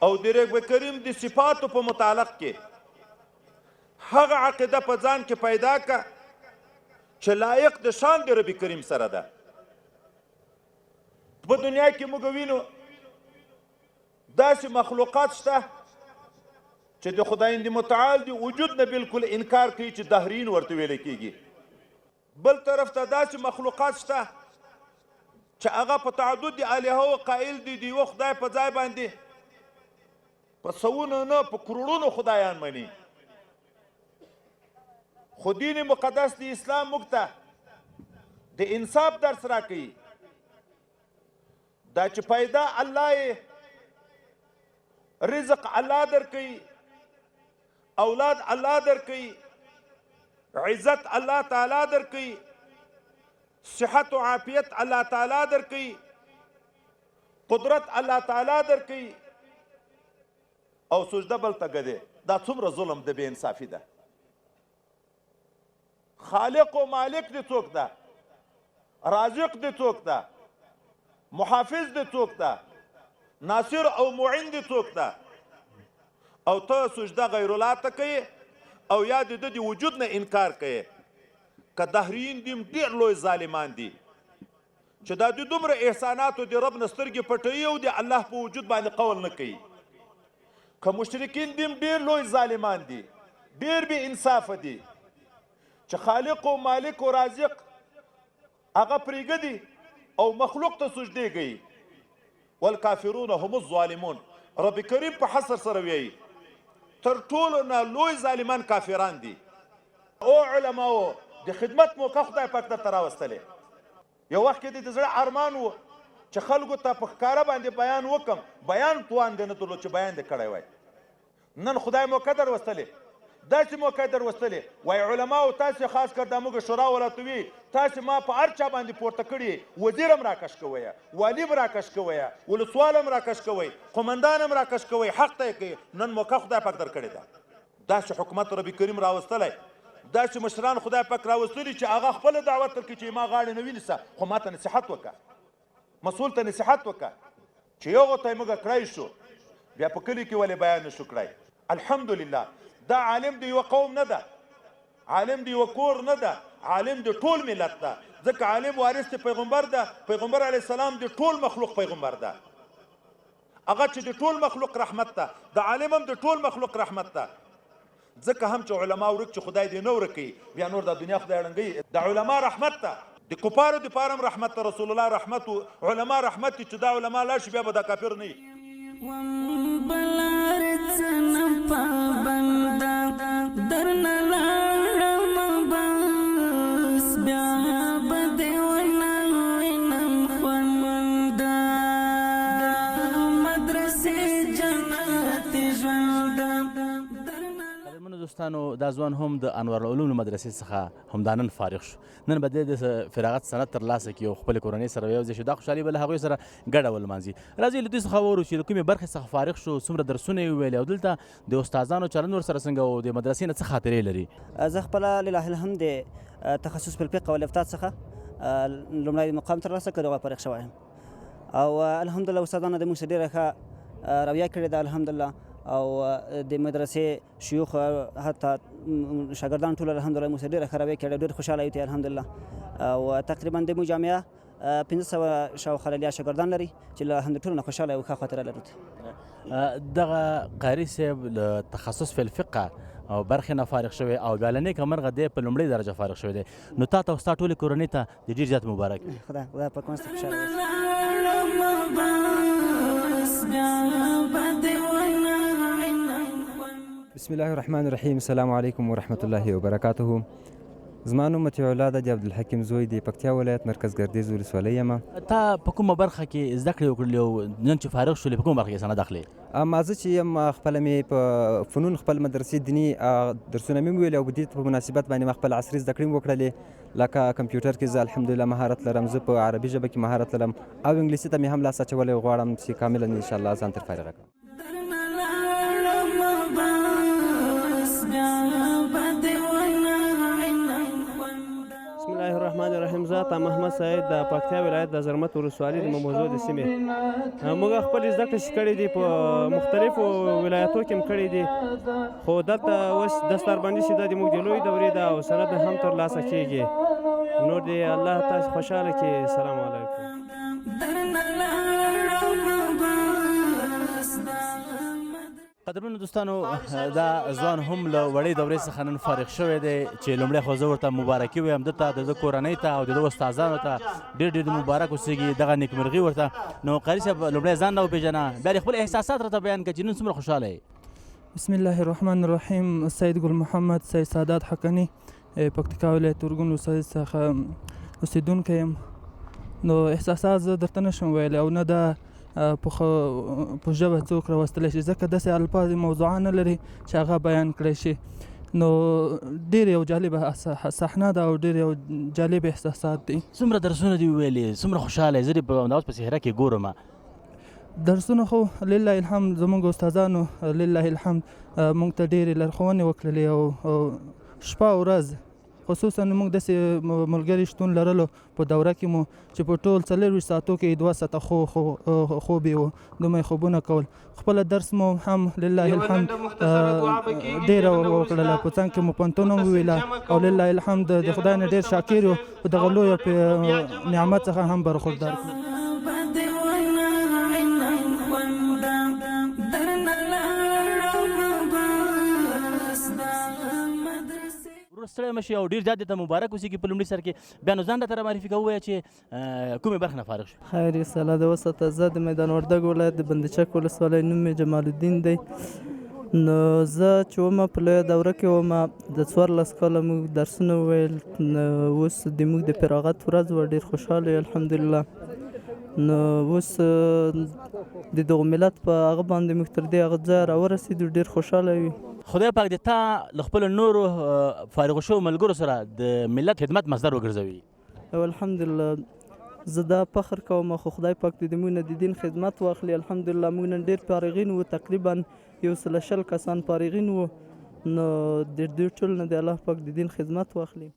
او د رب کریم د صفاتو په متعلق کې هغه عقیده په ځان کې پیدا که چې لایق د شان د رب کریم سره ده. په دنیا کې موږ وینو داسې مخلوقات شته چې د خدای متعال د وجود نه بالکل انکار کوي چې دهرین ورته ویل کېږي. بل طرف ته داسې مخلوقات شته چې هغه په تعدد د الهو قائل دي، د یوه خدای په ځای باندې په سوونو نه په کروړونو خدایان مني. خو دین مقدس د اسلام موږ ته د انصاف درس راکوي. دا چې پیدا الله یې، رزق الله درکوي، اولاد الله درکوي، عزت الله تعالی درکوي، صحت او عافیت الله تعالی درکوي، قدرت الله تعالی درکوي، او سجده بل ته ږدې. دا څومره ظلم د بې انصافي ده. خالق او مالک دې څوک ده؟ رازق دې څوک ده؟ محافظ دې څوک ده؟ ناصر او معین دې څوک ده؟ او ته سجده غیر الله ته کوې او یا د ده د وجود نه انکار کوې. که دهریین دي هم ډېر لوی ظالمان دي چې دا د دومره احساناتو د رب نه سترګې پټوي او د الله په وجود باندې قول نه کوي. که مشرکین دي هم ډېر لوی ظالمان دي، ډیر بې انصافه دي چې خالق او مالک او رازق هغه پرېږدي او مخلوق ته سجدې کوي. والکافرون هم الظالمون، رب کریم په حصر سره ویایي تر ټولو نه لوی ظالمان کافران دي. او علماو د خدمت موقع خدای پاک درته راوستلې. یو وخت کې دې د زړه ارمان و چې خلکو ته په ښکاره باندې بیان وکم، بیان توان دې نه درلود چې بیان دې کړی وای. نن خدای موقع در وستلې، داسې موقع در وستلې. وای علماو تاسې خاص کر دا موږ شورا ولاته وي، تاسې ما په هر چا باندې پورته کړي، وزیر هم راکش کوئ، والي هم راکش کوئ، ولسوال هم راکش کوئ، قومندان هم راکش کوئ، حق ته یې کوي. نن موقع خدای پاک درکړې ده. داسې حکومت رب کریم راوستلی، داسې مشران خدای پاک راوستلي چې هغه خپله دعوت درکړي چې ما غاړې نه ونیسه، خو ما ته نصیحت وکړه، مسؤل ته نصیحت وکړه چې یو غوتی موږ کړای شو، بیا په کلي کې ولې بیان نشو کړای. الحمدلله دا عالم د یوه قوم نه ده، عالم د یوه کور نه ده، عالم د ټول ملت ده. ځکه عالم وارث د پیغمبر ده، پیغمبر علیه السلام د ټول مخلوق پیغمبر ده. هغه چې د ټول مخلوق رحمت ده، د عالم هم د ټول مخلوق رحمت ده. ځکه هم چې علما ورک چې خدای دې نه ورکوي، بیا نور دا دنیا خدای ړنګوي. د علما رحمت ده، د کفارو دپاره هم رحمت ده، رسول الله رحمت و علما رحمت دي. چې دا علما لاړ شي بیا به دا کافر نه وي. قدرمنو دوستانو، دا ځوان هم د انوار العلوم له مدرسې څخه همدا نن فارغ شو. نن به دی د فراغت سند ترلاسه کړي او خپلې کورنۍ سره یو ځای شي. دا خوشحالي به له هغوی سره ګډه ولمانځي. راځئ له دوی څخه واورو چې له کومې برخې څخه فارغ شو، څومره درسونه یې وویل او دلته د استادانو چلند ورسره څنګه و، د مدرسې نه څه خاطرې لري. زه خپله لله الحمد د تخصص په الفقه والافتاء څخه لومړی مقام ترلاسه کړ او فارغ شوی یم. او الحمدلله استادانو د موږ سره ډېره ښه رویه کړې ده الحمدلله. او د مدرسې شیوخ حتی شاګردان ټول الحمدلله موږ سره ډېره ښه رویه کړې، ډېر خوشحاله یو الحمدلله. او تقریبا د موږ جامعه 500 شاوخوا للیا شاګردان لري چې له الحمد ټول نه خوشحاله یو، ښه خاطره لرو. دغه قاري صاحب له تخصص فی الفقه او برخې نه فارغ شوی او بیا له نېکه مرغه دی په لومړۍ درجه فارغ شوی دی. نو تا ته او ستا ټولې کورنۍ ته د ډېر زیات مبارک وي. خدای خدای پاک مونږ ته خوشحاله اوسې. بسم الله الرحمن الرحیم. السلام علیکم ورحمت الله وبرکاته. زما نوم مطیع الله ده، د عبدالحکیم زوی، د پکتیا ولایت مرکز ګردیز ولسوالۍ یم. تا په کومه برخه کې زده کړې وکړلې او نن چې فارغ شولې په کومه برخه کې سند اخلې؟ ما زه چې یم خپله مې په فنون خپل مدرسې دیني درسونه مې وویل او دې ته په مناسبت باندې ما خپل عصري زده کړې هم وکړلې، لکه کمپیوټر کې زه الحمدلله مهارت لرم، زه په عربي ژبه کې مهارت لرم او انګلیسي ته مې هم لاس اچولی او غواړم چې کاملا انشاءالله ځان تر فارغه کړم. بسم الله الرحمن الرحیم. زه عطا محمد سعید د پکتیا ولایت د زرمت ولسوالۍ د مموزو د سیمې. موږ خپلې زده کړې چې کړې دي په مختلفو ولایتو کې هم کړې دي، خو دلته اوس دستاربندي چې ده د موږ د لوی دورې ده او سند هم ترلاسه کېږي. نور دې الله تاسو خوشحاله کړي. سلام علیکم. قدرمنو دوستانو، دا ځوان هم له وړې دورې څخه نن فارغ شوی دی چې لومړی خو زه ورته مبارکي وایم، ده ته، د ده کورنۍ ته او د ده استادانو ته ډېر ډېر مبارک اوسېږي دغه نیکمرغي ورته. نو قاري صاحب لومړی ځان را وپېژنه، بیا دې خپل احساسات راته بیان کړه چې نن څومره خوشحاله یې. بسم الله الرحمن الرحیم. سید ګل محمد سید سادات حقاني، پکتیکا ولایت ارګون ولسوالۍ څخه اوسېدونکی یم. نو احساسات زه درته نشم ویلی او نه دا په ژبه څوک راوستلی شي، ځکه داسې الفاظ موضوعه نه لري چې هغه بیان کړی شي. نو ډېر یو جالبه صحنه ده او ډېر یو جالب احساسات دي. څومره درسونه دې وویلې، څومره خوشحاله یې؟ زه دې په اوس په څهره کې ګورم. درسونه خو لله الحمد زموږ استادانو لله الحمد موږ ته ډېرې لارښوونې وکړلې او شپه او ورځ خصوصا موږ داسې ملګري شتون لرلو په دوره کې مو چې په ټول 24 ساعتو کې 2 ساعته خوب یې و، دومره خوبونه کول. خپله درس مو هم لله الحمد ډېره وکړله، په څنګ کې مو پوهنتون هم وویله او لله الحمد د خدای نه ډېر شاکر یو، په دغه لوی نعمت څخه هم برخوردار کړو. ورور ستړی مه شې او ډېر زیات درته مبارک اوسېږي. په لومړي سر کې بیا نو ځان راته معرفي کوه، ووایه چې کومې برخې نه فارغ شوې؟ خیر یې الله دې وساته. زه د میدان وردګ ولایت د بندیچک ولسوالۍ، نوم مې جمال الدین دی. نو زه چې ومه په لویه دوره کې وم، د 14 کاله موږ درسونه وویل. نو اوس د موږ د فراغت ورځ وه، ډېر خوشحاله یو الحمدلله. نو اوس د دغه ملت په هغه باندې موږ تر دې هغه ځایه راورسېدو، ډېر خوشحاله یو. خدای پاک دې تا له خپلو نورو فارغو شوو ملګرو سره د ملت خدمت مصدر وګرځوي. او الحمدلله زه دا فخر کوم، خو خدای پاک دې د موږ نه د دین خدمت واخلي. الحمدلله موږ نن ډېر فارغین وو، تقریبا 120 کسان فارغین وو. نو د دوی ټول نه د الله پاک د دین خدمت واخلي.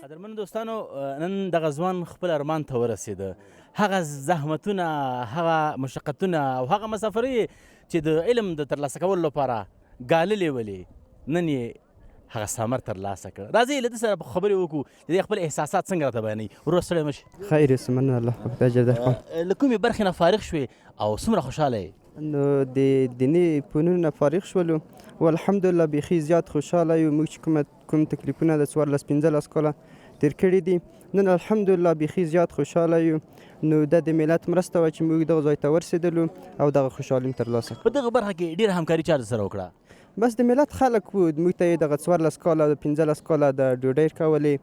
قدرمنو دوستانو، نن دغه ځوان خپل ارمان ته ورسېده. هغه زحمتونه، هغه مشقتونه او هغه مسافرۍ چې د علم د ترلاسه کولو لپاره ګاللې ولې، نن یې هغه ثمر ترلاسه کړ. راځئ له ده سره خبرې وکړو چې دی خپل احساسات څنګه راته بیانوي. ورور ستړی مه شې. خیر یې مننه، الله پاک دې اجر درکړي. له کومې برخې نه فارغ شوې او څومره خوشحاله یې؟ نو د دیني پوهنو نه فارغ شولو او الحمدلله بیخي زیات خوشحاله یو. موږ چې کوم تکلیفونه د 14 15 کاله تېر کړي دي، نن الحمدلله بیخي زیات خوشحاله یو. نو دا د ملت مرسته وه چې موږ دغه ځای ته ورسېدلو او دغه خوشحالي مو ترلاسه کړه. په دغه برخه کې ډېره همکاري چا درسره وکړه؟ بس د ملت خلک وو، موږ ته یې دغه 14 کاله 15 کاله د ډوډۍ کولې،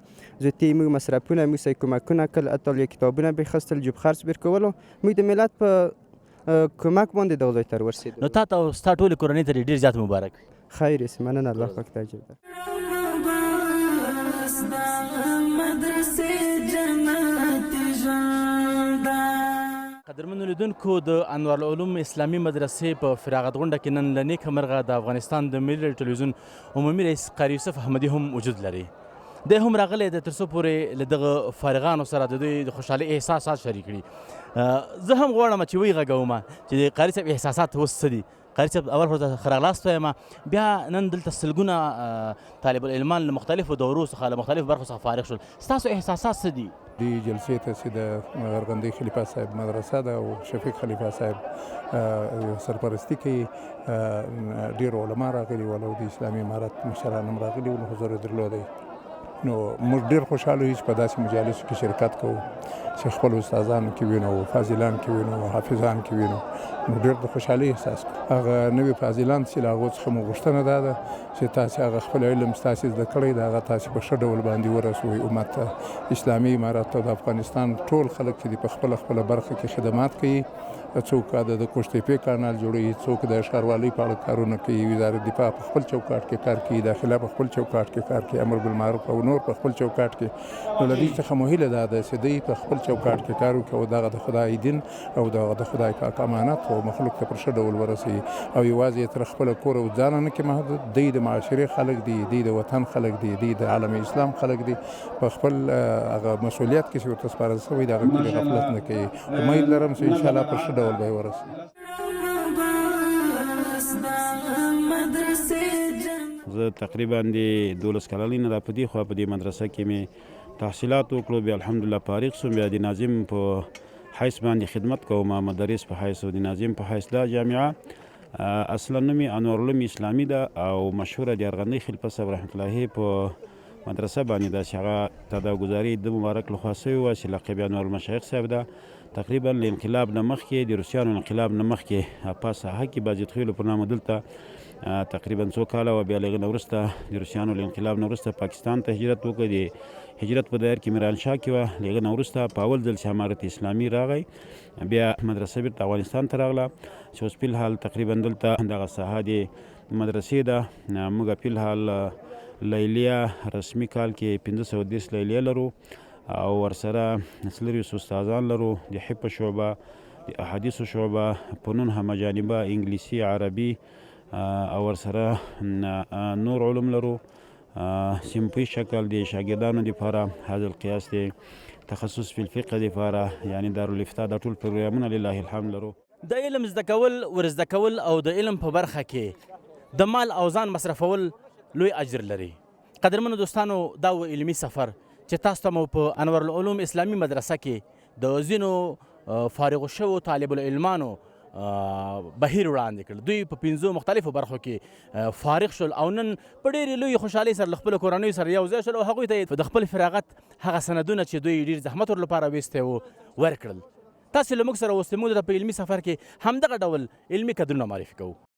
زیاتې موږ مصرفونه، موږ سره کمکونه کړل، حتی یې کتابونه به یې خستل، جوب خرڅ به یې کولو. موږ د ملت په کمک باندې دغه ځای ته ورسېدلو. نو تا ته او ستا ټولې کورنۍ ته دې ډېر زیات مبارک وي. خیر یې مننه، الله پاک ته اجر درکړي. قدرمنو لیدونکو، د انوارالعلوم اسلامي مدرسې په فراغت غونډه کې نن له نیکه مرغه د افغانستان د ملي راډیو تلویزیون عمومي رئیس قاري یوسف احمدي هم وجود لري. دی هم راغلی دی تر څو پورې له دغه فارغانو سره د دوی د خوشحالۍ احساسات شریک کړي. زه هم غواړم چې ویې غږوم چې د قاري صاحب احساسات اوس څه دي. قاري صاحب، اول خو ښه راغلاست وایم. بیا نن دلته سلګونه طالب العلمان له مختلفو دورو څخه، له مختلفو برخو څخه فارغ شول. ستاسو احساسات څه دي؟ دې جلسې ته چې د غرغندۍ خلیفه صاحب مدرسه ده او شفیق خلیفه صاحب سرپرستي کوي، ډېر علما راغلي ول او د اسلامي امارت مشران هم راغلي ول، حضور یې درلودی. نو موږ ډېر خوشحاله یو چې په داسې مجالسو کې شرکت کوو چې خپل استادانو کې وینو، فاضلان کې وینو، حافظان کې وینو. نو ډېر د خوشحالۍ احساس کوو. هغه نوي فاضلان چې له هغو څخه مو غوښتنه دا ده چې تاسې هغه خپل علم ستاسې زده کړی د هغه تاسې په ښه ډول باندې ورسوئ امت ته. اسلامي امارت ته د افغانستان ټول خلک چې دي په خپله خپله برخه کې خدمات کوي، څوک د قوشتېپې کانال جوړوي، څوک د ښاروالۍ په اړه کارونه کوي، وزارت دفاع په خپل چوکاټ کې کار کوي، داخله په خپل چوکاټ کې کار کوي، امر بالمعروف او نور په خپل چوکاټ کې. نو له دوی څخه مو هیله دا ده چې دوی په خپل چوکاټ کې کار وکړي او دغه د خدای دین او دغه د خدای پاک امانت او مخلوق ته پر ښه ډول ورسوي او یوازې یې تر خپله کور او ځانه نه کې محدود. دوی د معاشرې خلک دي، دوی د وطن خلک دي، دوی د عالم اسلام خلک دي. په خپل هغه مسؤلیت کې چې ورته سپارل شوی د هغه کې غفلت نه کوي. امید لرم چې انشاءالله پر ښه ډول به یې ورسوي. زه تقریبا د 12 کلنۍ نه را په دې خوا په دې مدرسه کې مې تحصیلات وکړو، بیا الحمدلله فارغ شوم. بیا د ناظم په حیث باندې خدمت کوم، مدرس په حیث او د ناظم په حیث. دا جامعه اصلا نوم یې انوارالعلوم اسلامي ده او مشهوره د ارغندۍ خلیفه صاحب رحمت الله په مدرسه باندې ده چې هغه تداګذاري د مبارک لخوا سوې وه چې لقب یې انوارالمشایخ صاحب ده. تقریبا له انقلاب نه مخکې، د روسیانو انقلاب نه مخکې په ساحه کې بازید خیلو په نامه دلته تقریبا څو کاله وه. بیا له هغې نه وروسته د روسیانو له انقلاب نه وروسته پاکستان ته هجرت وکړ. د هجرت په دایر کې میرانشاه کې وه. له هغې نه وروسته په اول ځل چې امارت اسلامي راغی، بیا مدرسه بیرته افغانستان ته راغله چې اوس فی الحال تقریبا دلته دغه ساحه د مدرسې ده. موږ فی الحال لیلیه رسمي کال کې 530 لیلیه لرو او ورسره 24 استادان لرو، د حفظ شعبه، د احادیثو شعبه، فنون همه جانبه، انګلیسي، عربي او ورسره نور علوم لرو. صنفي شکل د شاګردانو دپاره هذا القیاس دی، تخصص فی الفقه دپاره یعنی دارالافتاء، دا ټول پروګرامونه لله الحمد لرو. د علم زده کول، ورزده کول او د علم په برخه کې د مال او ځان مصرفول لوی اجر لري. قدرمنو دوستانو، دا و علمي سفر چې تاسو ته مو په انوارالعلوم اسلامي مدرسه کې د ځینو فارغو شوو طالب العلمانو بهیر وړاندې کړ. دوی په پنځو مختلفو برخو کې فارغ شول او نن په ډېرې لویې خوشحالۍ سره له خپلو کورنیو سره یو ځای شول او هغوی ته د خپل فراغت هغه سندونه چې دوی ډېر زحمت ور لپاره ویستی وو ورکړل. تاسې له موږ سره اوسئ، موږ درته په علمي سفر کې همدغه ډول علمي کدرونه معرفي کوو.